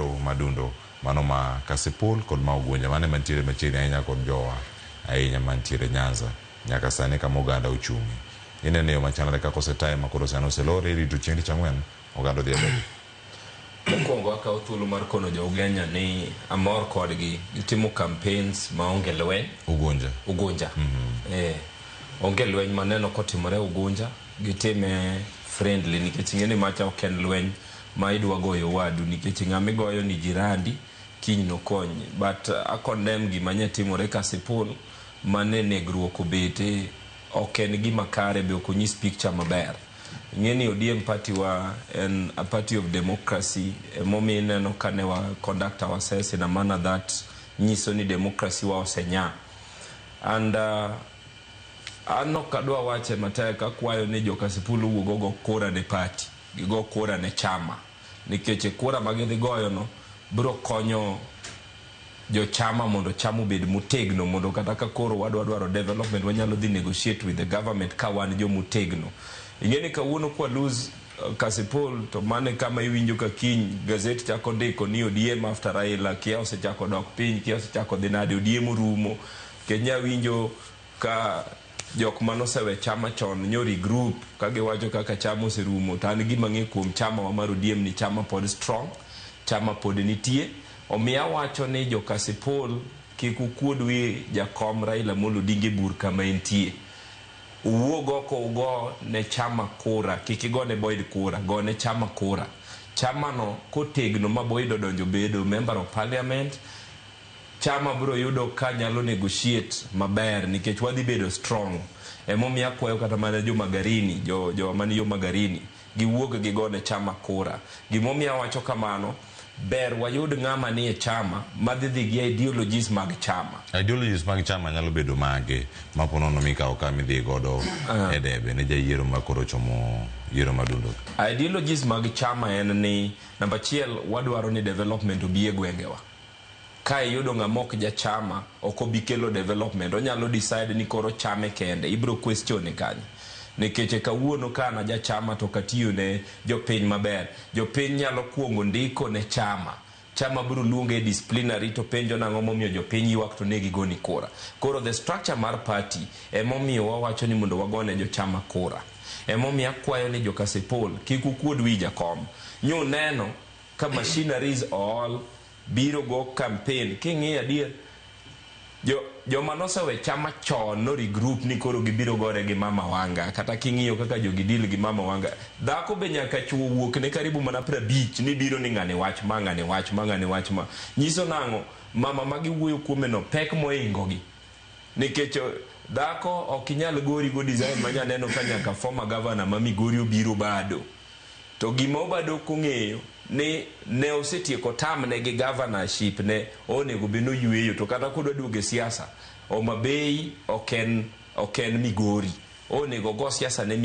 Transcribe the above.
Madundo mano ma Kasipul kod ma Ugunja mano ema nitiere machiegni ahinya kod jowa ahinya mantiere Nyanza nyaka sani kama oganda ochung'e. Ineno yo machalre kaka osetaye ma koro sani oselore irito chieng' tich ang'wen oganda odhi e debe. Mokwongo akawo thuolo mar kono jo Ugenya ni amor kodgi. Gitimo campaigns maonge lweny. Ugunja. Ugunja. Eh, onge lweny maneno kotimore Ugunja. Gitime friendly nikech ing'e ni macha ok en lweny ma idwa goyo wadu nikech ng'ama igoyo ni jirandi kiny nokonyi. But a condemn gima nye timore Kasipul mane negruok obete ok en gima kare be ok onyis picture maber. Ing'e ni ODM party wa en a party of democracy emomiyo ineno ka ne wa conduct ourselves in a manner that nyiso ni democracy wa osenya. And an ok adwa wache matek akwayo ni jo Kasipul owuog ogo kura ne party gigo kura ne chama nikech e kura ma gidhi goyo no biro konyo jochama mondo chama obed motegno mondo kata ka koro wadwa dwaro development wanyalo dhi negotiate with the government ka wan jomotegno. Ing'e ni kawuono kwa lose Kasipul to mano e kama iwinjo ka kiny gazet chako ndiko ni ODM after Raila kia osechako dok piny kia osechako dhi nade ODM orumo nikech nya winjo ka jok manosewe chama chon nyo regroup ka giwacho kaka chama oserumo to an gima ang'e kuom chama wa mar ODM ni chama pod strong chama pod nitie omiyo awacho ni jo Kasipul kik ukuod wi jakom Raila Amolo Odinga e bur kama entie uwuog oko ugo ne chama kura kik igo ne Boyd kura go ne chama kura chama no kotegno ma Boyd odonjo bedo member of parliament chama biro yudo ka nyalo negotiate maber nikech wadhi bedo strong emomiyo akwayo kata mana jo Magarini jo mani yo Magarini giwuog gigone chama kura gimomiyo awacho kamano ber wayud ng'ama nie chama madhi dhi gi ideologies mag chama. Ideologies mag chama nyalo bedo mage ma po nono mikawo ka midhi godo e debe ne jayiero ma koro chomo yiero madundo? Ideologies mag chama en ni namba achiel wadwaro ni development obi e gwengewa. Ka iyudo ng'ama ok jachama ok obi kelo development onyalo decide ni koro chame kende ibiro question kanyo nikech kawuono ka an jachama to ok atiyo ne jopiny maber jopiny nyalo kuongo ndiko ne chama chama biro luonge e disciplinary to penjo nang'o momiyo jopiny ywak to ne gigoni kura koro the structure mar party emomiyo wawacho ni mondo wagone jochama kura emomiyo akwayo ni jo-Kasipul kik ukuod wi jakom nyuneno ka machineries ool biro go campaign king'iyo adier jo joma nosewe chama chon no regroup ni koro gibiro gore gi mama Wanga kata king'iyo kaka jogi deal gi mama Wanga dhako be nyaka chuo wuok ne karibu mana 50 ni biro ni ng'ani wach ma ng'ani wach ma ng'ani wach ma nyiso nang'o mama ma giwuoyo kuome no pek moingo gi nikech dhako ok inyal gori go design ma nyaneno ka nyaka former governor ma Migori obiro bado to gima obado kong'eyo ni ne osetieko term ne gi governorship ne onego bed noyweyo to kata kodwa duogo e siasa Homa Bay ok en Migori onego go siasa ne Migori.